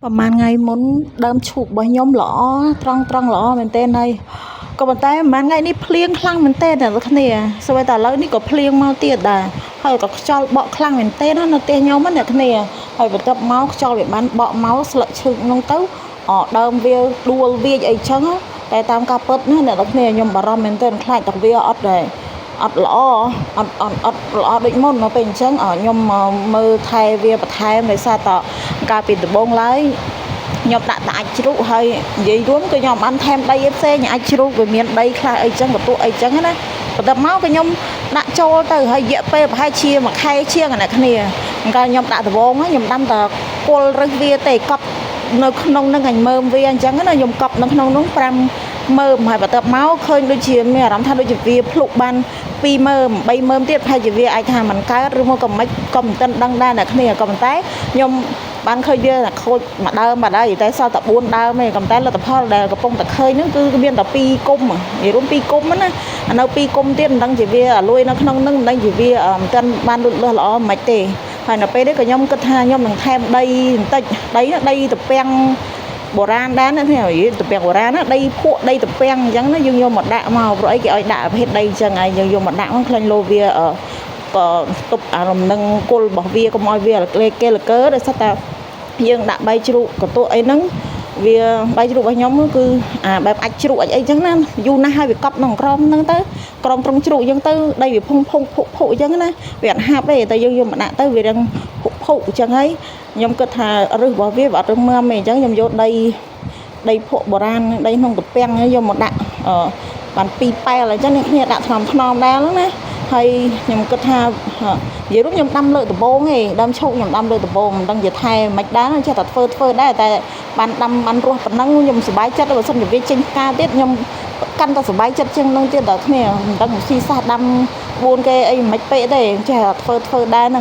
ប្រហែលថ្ងៃមុនដើមឈូករបស់ខ្ញុំល្អត្រង់ត្រង់ល្អមែនទែនហើយក៏ប៉ុន្តែប្រហែលថ្ងៃនេះភ្លៀងខ្លាំងមែនទែនអ្នកទាំងគ្នាសូម្បីតែឥឡូវនេះក៏ភ្លៀងមកទៀតដែរហើយក៏ខ្យល់បក់ខ្លាំងមែនទែនណានៅផ្ទះខ្ញុំណាអ្នកគ្នាហើយបន្ទាប់មកខ្យល់វាបានបក់មកស្លឹកឈើហ្នឹងទៅអដើមវាដួលវាចអីចឹងតែតាមការពិតណាអ្នកទាំងគ្នាខ្ញុំបារម្ភមែនទែនខ្លាចតែវាអត់ដែរអត់ល្អអត់អត់អត់ល្អដូចមុនមកពេលអញ្ចឹងខ្ញុំមើលថែវាបន្ថែមដោយសារតកាលពីដំបូងឡើយខ្ញុំដាក់តែអាចជ្រូកហើយនិយាយរួមគឺខ្ញុំបានថែមដីឯផ្សេងអាចជ្រូកវាមានដីខ្លះអីចឹងកន្ទក់អីចឹងណាបន្ទាប់មកក៏ខ្ញុំដាក់ចូលទៅហើយរយៈពេលប្រហែលជាមួយខែជាងអាអ្នកគ្នាកាលខ្ញុំដាក់ដំបូងខ្ញុំដាំតែគល់រឹសវាទេកប់នៅក្នុងនឹងអញមើមវាអញ្ចឹងណាខ្ញុំកប់នៅក្នុងនោះ5មើមហើយបន្ទាប់មកឃើញដូចជាមានអារម្មណ៍ថាដូចជាវាភ្លុកបាន2មើម3មើមទៀតប្រហែលជាវាអាចថាមិនកើតឬមកក៏មិនក៏មិនទាន់ដឹងដែរអ្នកគ្នាក៏ប៉ុន្តែខ្ញុំបានឃើញវាខូចមួយដើមបាត់ហើយតែសល់តែ4ដើមឯងក៏ប៉ុន្តែលទ្ធផលដែលកំពុងតែឃើញហ្នឹងគឺមានតែ2គុំនិយាយរួម2គុំណានៅ2គុំទៀតមិនដឹងជាវាលួយនៅក្នុងហ្នឹងមិនដឹងជាវាមិនទាន់បានលូតលាស់ល្អមិនទេហើយនៅពេលនេះក៏ខ្ញុំគិតថាខ្ញុំនឹងថែមដីបន្តិចដីដីត្រពាំងបុរាណដែរណានេះត្រពាំងបុរាណណាដីភក់ដីត្រពាំងអញ្ចឹងណាយើងយកមកដាក់មកព្រោះអីគេឲ្យដាក់ប្រភេទដីអញ្ចឹងហើយយើងយកមកដាក់មកខ្លាញ់លោវាក៏ទប់អារំនឹងគល់របស់វាកុំឲ្យវាគេលកើដោយសារតែយើងដាក់បាយជ្រូកកន្ទក់អីហ្នឹងវាបាយជ្រូករបស់ខ្ញុំគឺអាបែបអាចជ្រូកអាចអីចឹងណាយូរណាស់ហើយវាកប់ក្នុងក្រមហ្នឹងទៅក្រមត្រង់ជ្រូកចឹងទៅដីវាភុងភុងភុភុចឹងណាវាអត់ហាប់ទេតែយើងយកមកដាក់ទៅវារឹងភុភុចឹងហើយខ្ញុំគិតថារឹសរបស់វាវាអត់រឹងមាំទេអញ្ចឹងខ្ញុំយកដីដីភក់បុរាណដីក្នុងត្រពាំងយកមកដាក់បានពីរប៉ែលអញ្ចឹងអ្នកគ្នាដាក់ថ្នមថ្នមដែរហ្នឹងណាហើយខ្ញុំគិតថានិយាយរួមខ្ញុំដាំលើកដំបូងឯងដើមឈូកខ្ញុំដាំលើកដំបូងមិនដឹងជាថែមិនដែរចេះតែធ្វើធ្វើដែរតែបានដាំបានរស់ប៉ុណ្ណឹងខ្ញុំសប្បាយចិត្តបើសិនជាវាចេញផ្កាទៀតខ្ញុំកាន់តែសប្បាយចិត្តជាងនឹងទៀតដល់គ្នាមិនដឹងស៊ីសះដាំ4គេអីមិនពេកទេចេះតែធ្វើធ្វើដែរហ្នឹង។